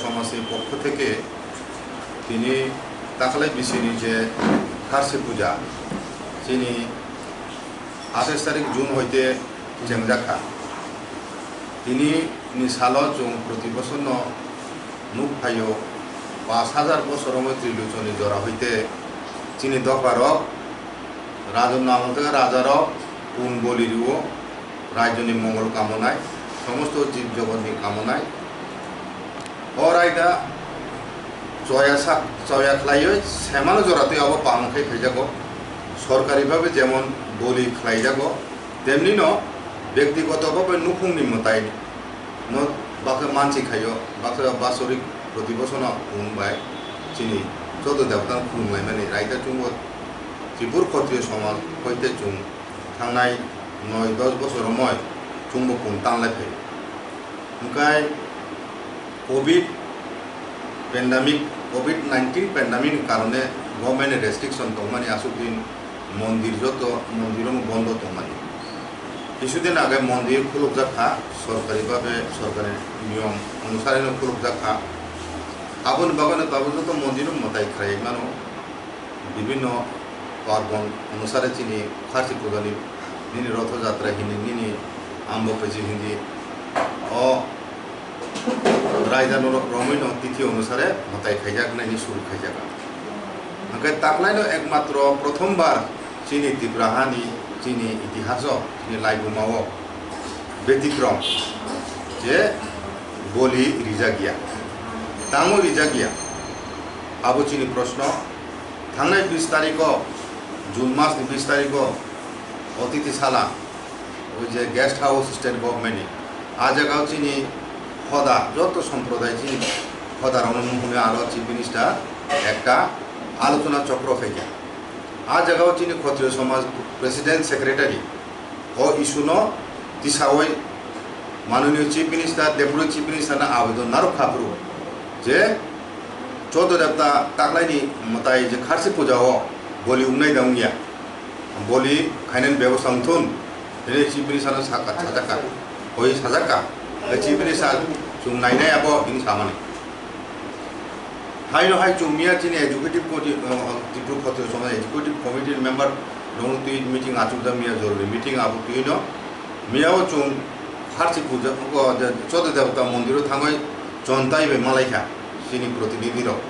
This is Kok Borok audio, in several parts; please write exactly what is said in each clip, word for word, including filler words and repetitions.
সমাজের পক্ষ থেকে তিনি তাকলাই বিসিনি যে খার্সি পূজা, তিনি আঠাশ তারিখ জুন হইতে চেংজাখা। Tini ni salo chwng proti bosorno nuk phaio, pash hajar bosoromwi Trilochoni jora hoite chini dopharok, raja nangwltwkha rajarok pun boli rwo, raijoni mongol kamonai, somosto jib jogotni kamonai. O raida choya sak, choya khlaiwi semano joratwi abo palong khai phaijago. Sorkari bhabe jemon boli khlaijago, temni no bektigoto bhabe nukhungni mwtai no baksa mansi khaio, baksa basorik proti bosono pun bai chini chodo debota khulumlaimani raida chungo Tripur Khotriyo somaj hoite chwng thangnai noi dos bosor romoi chwngbo pun tanglai phai. Hwnkhe covid pandemic, covid nineteen pandemic ni karone government ni restriction tongmani aswk din mondir joto mondir bondo tongmani. Kisudin age mondir khulukjak kha, sorkari bhabe sorkari niyom onusare no khulukjak kha. Aboni bagwi no tabuk joto mondir mwtai khlai mano. Bibhinno parbon onusare chini Kharsi pujani nini Rotho Jatra hini nini Ambo Peji hindi o raida no romwi no tithi onusare mwtai khaijak nai ni suru khaijak. Hwnkhe taklaino ekmatro prothom bar chini Tripura hani chini itihaso chini laibuma o betikrom je boli rijak ya, tango rijak ya, abo chini proshno. Thangnai bis tarikho, June mas ni bis tarikho, Otiti Sala, oi je guest house state government ni, a jagao chini hoda, joto somproday chini hoda rokno nuhuni aro Chief Minister ekta alochona chokro khaikha. A jagao chini Khotriyo Somaj President Secretary, o issue no tisawi Mananiyo Chief Minister, Deputy Chief Minister no abedon narwk kha phuru je Chodo Debta taklaini mwtai je Kharsi puja o boli wngnai da wngya, boli khainani bebosta wngthun hwnwi Chief Minister no sakha, sajakha, hoi sajakha, Chief Minister chwng nainai abo hwnwi samani. Haino hai chwng miya chini executive committee, uh, Tripura Khotriyo Somaj executive committee ni member rokno twi meeting achukjak miya, jorori meeting abo twi no miya o chwng Kharsi puja, uh, je Chodo Debata mondir o thangwi Chontai bai malaikha chini protinidhi rok.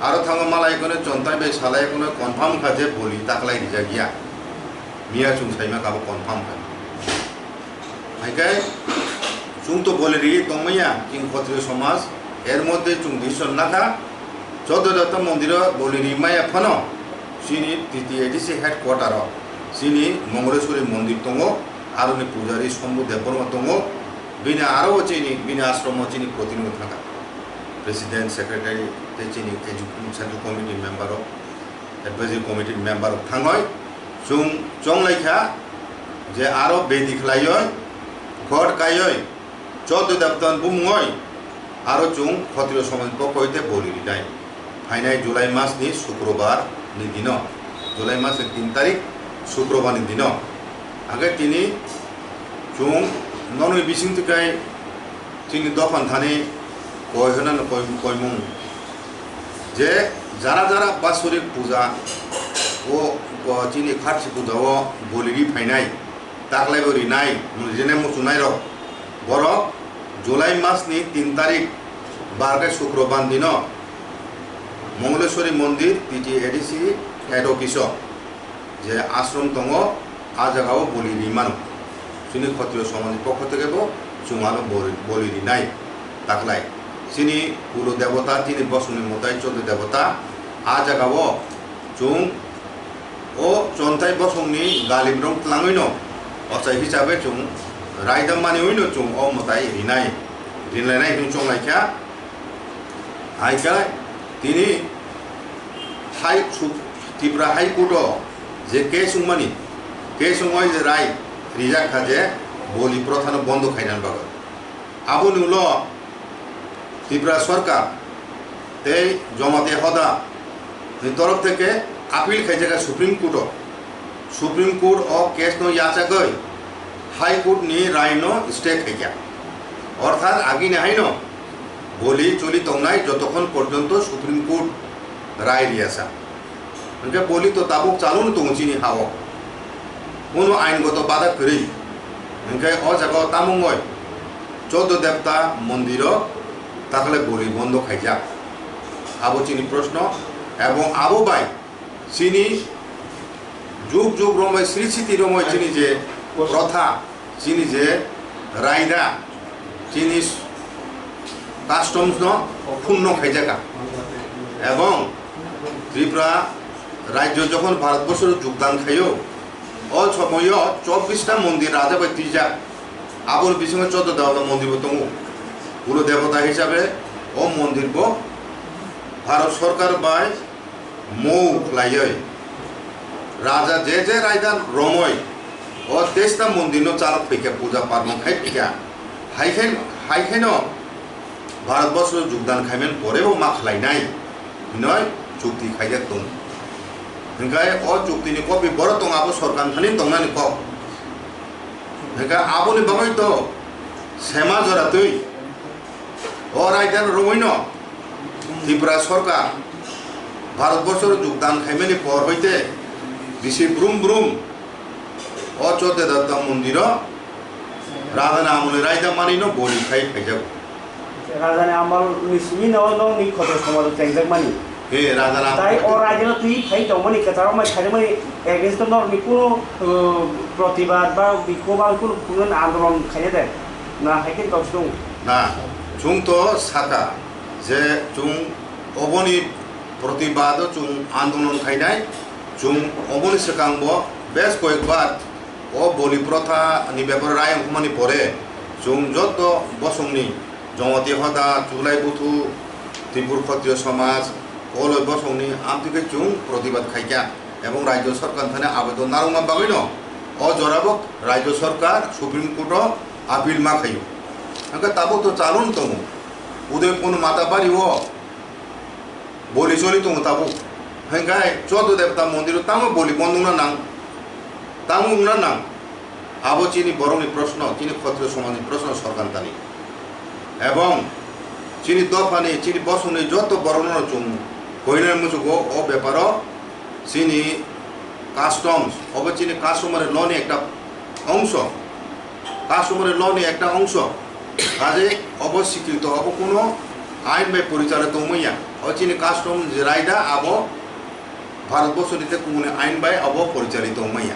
Aro thangwi malai kono Chontai bai salai kono confirm kha je boli taklai rijak ya. Miya chwng saima kha bo confirm kha. Hai khe chwng to boli ri tongmaya, chini Khotriyo Somaj, er moddhe chwng decision nakha, Chodo Debata mondir o boli ri maya phano, chini T T A D C headquarter o, chini Mongoleshwari mondir tongo, aroni pujari Shambhu Debbarma tongo, bini aro o chini, bini ashram o chini protinidhi thangkha, President, Secretary, tei chini executive central committee member o, advisory committee member o thangwi, chwng chonglaikha je aro bedi khlaiwi, vote kaiwi, Chodo Debata bumungwi aro chwng Khotriyo Somaj ni pokho hoite boli rinai. Phainai July mas ni Sukrobar ni dino, July mas ni tin tarik Sukrobar ni dino. Hake tini chwng nokni bising twi kai chini dophan thani koi hwnano koi, koimung je jara jara basorik puja o, o chini Kharsi puja o boli ri phainai. Taklaibo rinai, rinai muchungnai rok. Borok July mas ni tin tarik bar khe Sukrobar dino Mongoleshwari mondir T T A D C head office o je ashram tongo, a jagao boli ri mano. Chini Khotriyo Somaj ni pokho theke bo chwng ano boli, boli rinai taklai. Chini Kulo Debota, chini bosongni mwtai Chodo Debota a jagao chwng o Chontai bosongni galibrok twlangwino ochai hisabe chwng raida maniwino chwng o mwtai rinai, rinlainai hwnwi chonglaikha. Hai khe tini hai su-, Tripura High Court o je case wngmani, case wngwi je rai rijak kha je boli prothano bondo khainani bagwi. Aboni ulo Tripura Sorkar tei Jamatia Hoda ni torof theke appeal khaijak Supreme Court o. Supreme Court o case no yachagwi High Court ni rai no stay khaikha. Orthat agini haino Boli choli tongnai jotokhon porjonto Supreme Court rai riyasa. Hwnkhe boli to tabuk chalunu tongo chini ha-o. Kuno aingoto bada kwrwi. Hwnkhe o jaga o tamungoi Choddo Devta mondiro takle boli bondo khaijak. Abo chini proshno. Ebong abo bai chini jug jug romoi, sri sriti romoi chini je protha, chini je raida, chini customs no phunno khaijaka. Ebong Tripura rajyo jokhon Bharatborsho jogdan khaio, o somoyo chobbish ta mondir raja bai twijak. Aboni bisingo Choddo Devta mondir bo tongo. Kulo debota hisabe o mondir bo Bharat Sorkar bai mou khlaiwi raja je je raida romoi o teista mondirno chalok phaikha, puja parmon khai phaikha, haikhe, haikhaino Bharatborsho jogdan khaimani porebo ma khlainai hinoi chukti khaijak tongo. Hwnkhe o chuktini copy borok tongo, abo sorkar thani tongnani kok. Hwnkhe aboni bagwi to sema jora twi o raidano romwino Tripura Sorkar Bharatborsho jogdan khaimani por hoite bisi brum brum o Choddo Devta mondiro Rajani amolni raida manwino boli khai phaijago. Rajani amolni simi no nokni khoto somaj chengjak mani. He, Rajani amol. Tai o raidano twi phai tongmani kwcharo mai khaimani against o nokni kuno, uh, protibad ba bikhok ba kuno, kuno andolon khaina de. Na, hai khe tok sung. Na, chwng to saka je chwng oboni protibado chwng andolon khainai, chwng oboni swkangbo bes koyekbar o boli protha ni beparo rai wngkha mani pore chwng joto bosongni Jamatia Hoda, Chulai Buthu, Tripur Khotriyo Somaj, Koloi bosongni amtwi khe chwng protibad khaikha. Ebong Rajyo Sorkar thani abedo narwkna bagwino o jorabo Rajyo Sorkar Supreme Court o appeal ma khaio. Hwnkhe tabuk to chalon tongo. Udaipur Matabari o boli choli tongo tabuk. Hwnkhe Choddo Devta mondiro tamo boli bondo wngna nang? Tamo wngna nang? Abo chini borokni proshno, chini Khotriyo somajni proshno sorkar thani. Ebong chini dophani, chini bosongni joto borokno chwng koinani muchugo o beparo chini customs, obo chini customary law ni ekta ongso, customary law ni ekta ongso, kaje obo sikrito, obo kuno ain bai porichalo tongmaya, o chini custom je raida abo Bharatborsho ni tei kumuni ain bai abo porichalito wngmaya.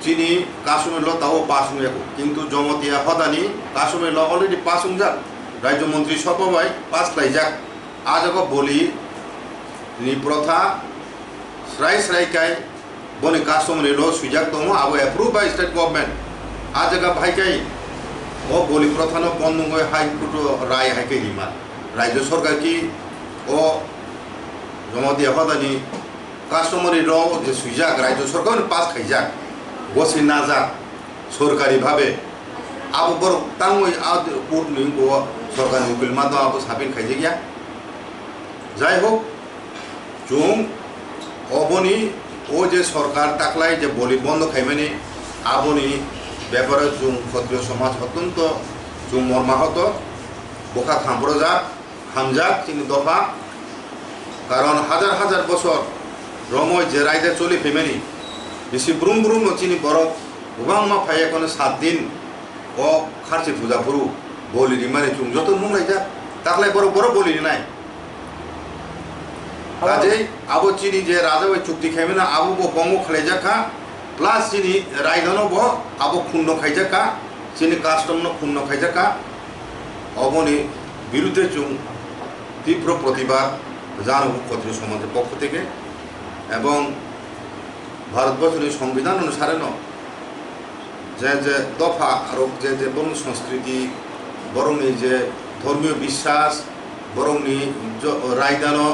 Chini customary law tao pass wngya kho, kintu Jamatia Hodani customary law already pass wngjak, Rajya Montri Sabha bai pass khlaijak. A jaga boli ni protha srai srai kai boni customary law swijak tongo, abo approve by state government. A jaga bahai kai o boli protha no bondongwi High Court o rai hai kai rima. Rajya Sorkar ki o Jamatia Hodani customary law je swijak, Rajya Sorkar ni pass khaijak, bo se najak sorkari bhabe. Abo borok tangwi a court ni bo sorkar ni ukil ma to abo sabin khaijakya. Jai hok, chwng oboni o je sorkar taklai je boli bondo khaimani aboni beparo chwng Khotriyo somaj otyonto chwng morma hoto, bokha khamprojak. Hamjak chini dopha, karon hajar hajar bosor romoi je raida choli phaimani, bisi brum brum no chini borok kwbangma phaiya kono sat din o kharchi puja phuru boli rimani chwng joto nunglaijak, taklai borok borok boli rinai. Kajei abo chini je raja bai chukti khaimani abo bo bongo khlaijak kha, plus chini raidano bo abo khunno khaijak kha, chini custom no khunno khaijak kha. Oboni birudde chwng তীব্র প্রতিবাদ জানাবো ক্ষত্রিয় সমাজের পক্ষ থেকে। এবং ভারতবর্ষের সংবিধান অনুসারে ন যে যে দফা আর যে যে বর্ণ সংস্কৃতি, বরংনি যে ধর্মীয় বিশ্বাস, বরংনি জ-, রায়দানো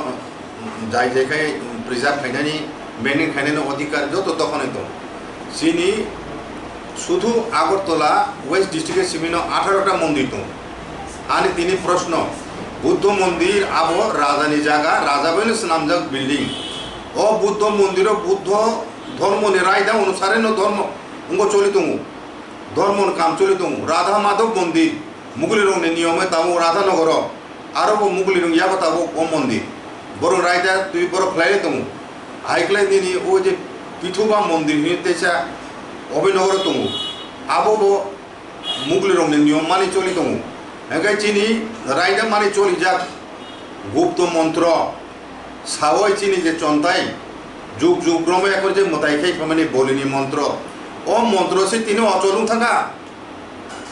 jai jai khai preserve khainani, maintain khainani odhikar joto dophani tongo. Chini sudhu Agartala West district-o simino atharo ta mondir tongo. Ani tini proshno, Buddho mondir abo rajani jaga, raja baino swnamjak building. O Buddho mondiro Buddho dhormoni raida onusareno dhormo wngbo choli tongo. Dhormoni kam choli tongo. Radha Madhab mondir, Mugulirokni niyome tabuk Radha Nogoro Aro bo Mugli rok yaba tabuk o mondir. Borok raida twi borok khlai tongo. Hai khlai nini o je Pithuba mondir hinwi teisa Abhinogoro tongo. Abo bo Mugli rokni niyom mani choli tongo. Hingkhe chini raida mani cholijak Gupto montro. Sawai chini je chontai, juk juk romwi ekor je mwtai khai phaimani bolini montro. O montro se tini ochol wng thangkha.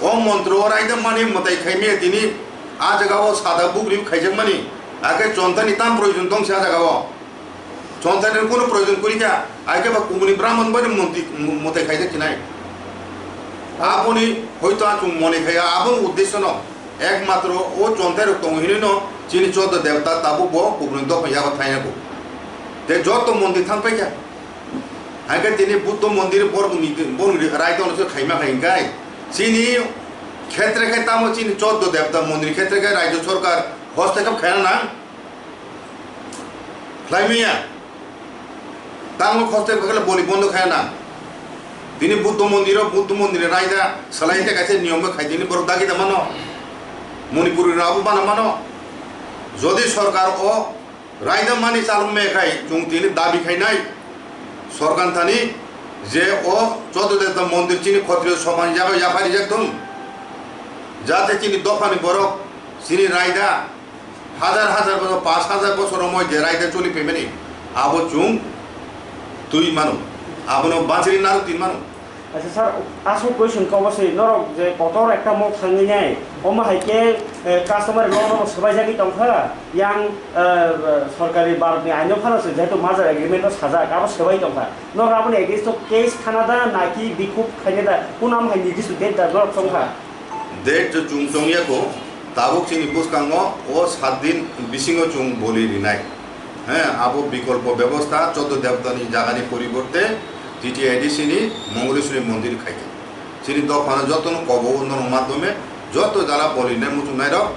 O montro o raida mani mwtai khaimaya tini a jaga o sada bukri khaijakmani. Akhe chontani tam proyojon tong se a jaga o. Chontani kunu proyojon kwrwi kha. Akhe ba kubuni brahman bai mwtai, mwtai khaijak chinai. Aboni hoito achung mone khaya aboni uddesyo no. Ekmatro o chontai rok tongo hinwi no chini choddo debta tabuk bo kubuni dopha yago thaina kho. Te joto mondir thang paikha. Hingkhe tini Buddho mondir borokni, borokni raida no se khaima kha hingkai. Chini khetre khe tamo chini choddo debta mondir khetre khe rajyo sorkar hoste khe khaina nang. Khlaimaya. Tamo hoste khe boli bondo khaina nang. Tini Buddho mondiro, Buddho mondir raida salai te kaisa niyom khe khai tini borok dagi da mano. Manipuri rok abo bana mano. Jodi sorkar o raida mani chalok me khai chwng tini dabi khainai sorkar thani je o choddo debta mondir chini khotriyo somani jaga yaphari jak thung. Jate chini dophani borok chini raida Hajar hajar bosor, pash hajar bosor romwi je raida choli phaimani, abo chwng twi mano, abono bachiri narwk twi mano. Acha sir, aswk question kok se norok je kotor ekta mok thangwi nai, omo hai khe, eh, customer law no swbaijagwi tongkha, yang, eh, sorkari Bharat ni aino phano se jehetu merger agreement no sajak, abo swbai tongkha. Norok aboni against o case khana da, naki bikhuk khaina da, kunam hai nirdisto date da norok tongkha? Date je chwng tongya kho, tabuk chini bwskango o sat din bisingo chwng boli rinai. He, abo bikolpo bebostha, choddo debtani jagani poriborte T T I D C ni Mongoliswari mondir khaikha. Chini dophano jotono kobo norok madhyome joto jala boli rinai muchungnairok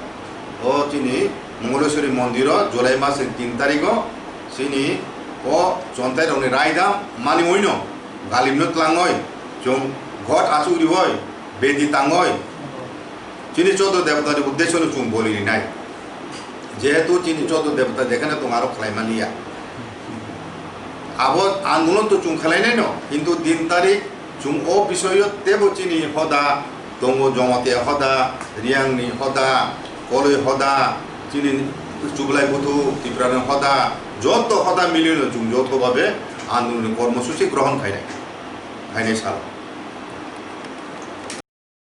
o chini Mongoliswari mondiro July masni tin tarikho chini o chontairokni raida maniwino galimno tlangwi chwng ghot achuk riwi bedi tangwi chini choddo debtani uddesyono chwng boli rinai. Jehetu chini choddo debta jekhane tongo aro khlaimani ya. Abo andolon to chwng khlainai no, kintu din tarik chwng o bisoyo tebo chini hoda tongo, Jamatia hoda, Reangni hoda, Koloi hoda, chini Chublai Buthu, Tiprani hoda, joto hoda milino chwng joto babe andolonni kormosuchi grohon khainai, khainai sal.